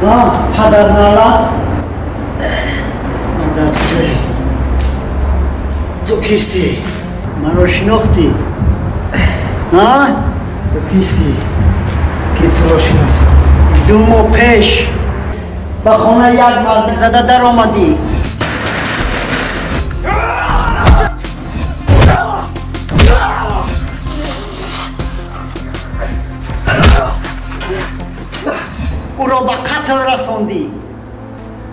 Падар налат? Ман дар куҷоям? Ту кистӣ? Маро шинохтӣ? Ту кистӣ ки туро шиносам? 2 моҳ пеш ба хонаи як мард зада даромадӣ. Ӯро ба қатл расондӣ.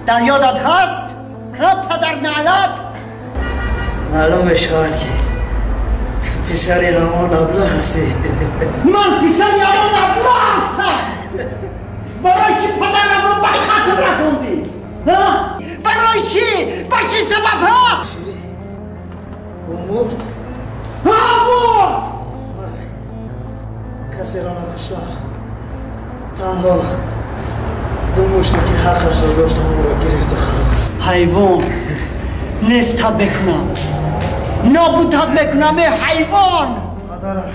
Дар ёдат ҳаст? Падар налат? Маълум мешавад ки ту писари ҳамон абла ҳастӣ. Ман писари ҳамон абла ҳастам? Барои чӣ падарамро ба қатл расондӣ? Барои чӣ? Ба чӣ сабаб? Ӯ мурд? Ҳа, мурд! Касеро накуштам. Танҳо 2 муште ки ҳаққашро доштам ӯро гирифту халос. Ҳайвон! Нестат мекунам, нобудат мекунам, э ҳайвон! Падарат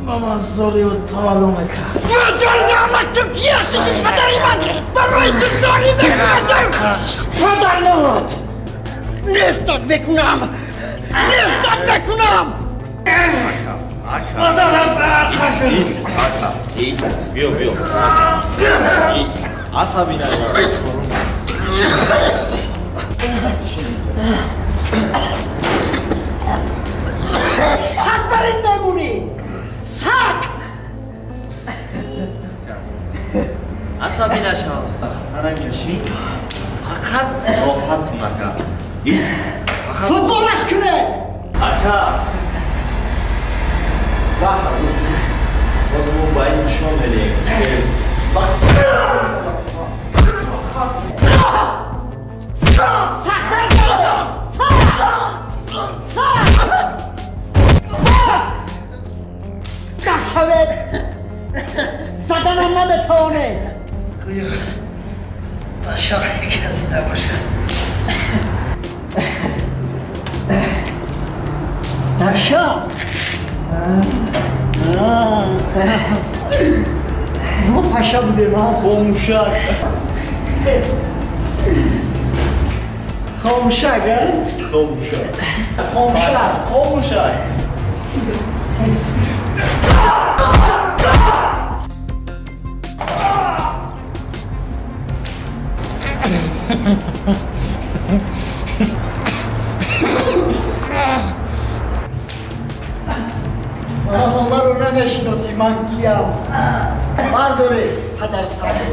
ба ман зорию тавалло мекард. Падар налат, ту кӣ ҳастӣ ки падари ман барои ту зорӣ мекунад? Падар налат! Нестат мекунам, нестат мекунам! Биё, биё. Асабӣ наёр. Саг бар ин мемонӣ! Саг! Асабӣ нашав. Ана инҷо шин. Фақат роҳат кун, ака. Ист. Футболаш кунед! Ака! Боз мо ба ин нишон медиҳем. Сахттар сахт! Сахт! Бас! Даст шавед! Заданам наметавонед! Гӯё ба шаҳри касе набошад. Дар шаҳр? Мо паша будем, хомӯшак. Хомӯшак, Хомӯшак. Хомӯшак. Хомӯшак. Маро намешиносӣ, ман киям? Бардоре, падар сабр.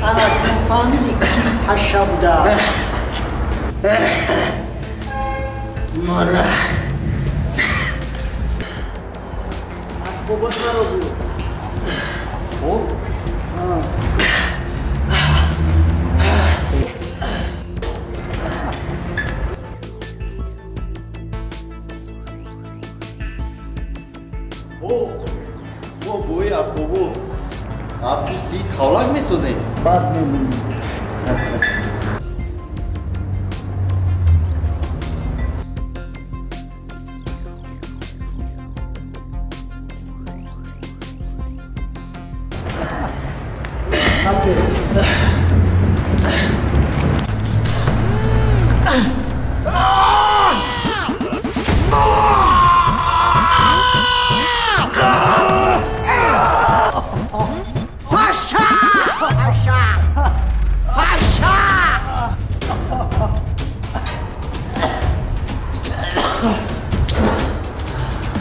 Ана фаҳмидӣ ки паша будааст? Мора. Асбобот маро буд. Асбоб? Мо бои асбобо аз пӯсти тавлак месозем. Бад мемонӣ. Паша! Паша! Паша!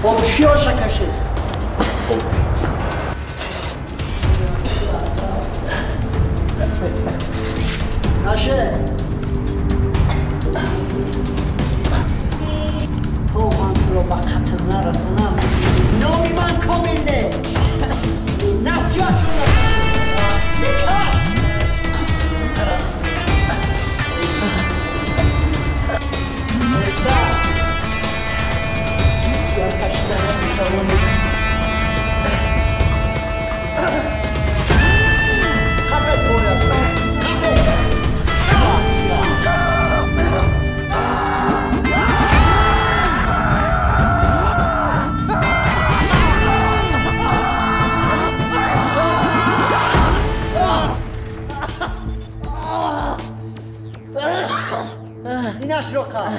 Обшиёша кашед. Каше. То ман туро ба қатл нарасонам, номи ман комил не. Нафтиёчон. Инашро қаб.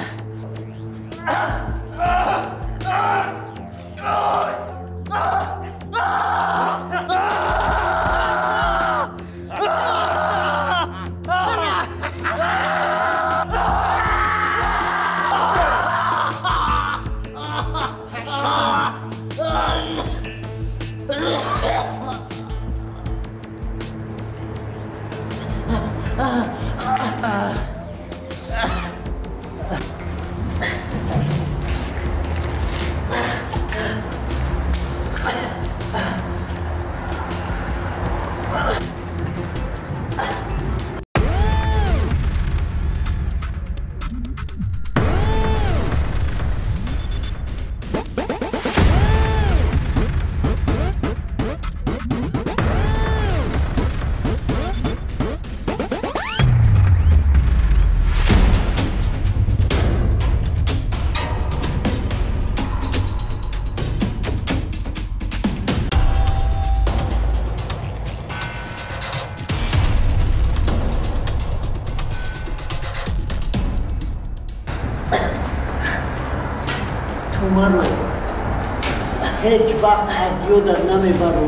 Ҳеҷ вақт аз ёдат намебарорӣ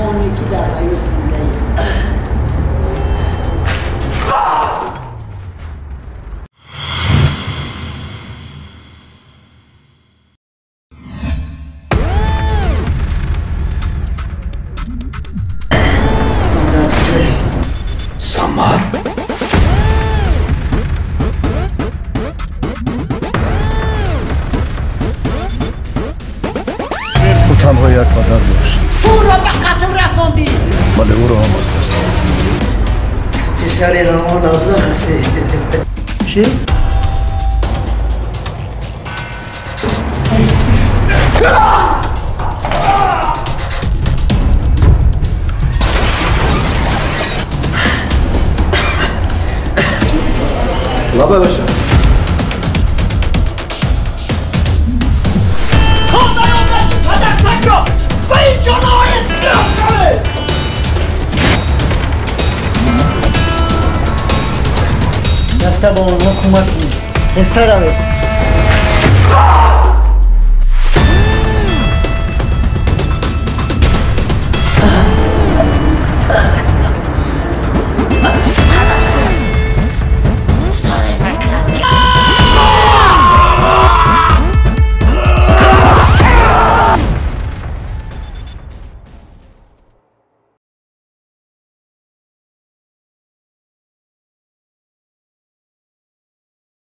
оне ки дар ҳаёт зиндаӣ. Ман дар куҷоем? Самар. Танҳо як падар дошт. Ӯро ба қатл расондӣ. Вале ӯро ҳам аз даст дод. Писари ҳамон абла ҳастӣ. Чӣ? Лаба баша. Рафта ба онҳо кӯмак кунед. Ҳисса равед.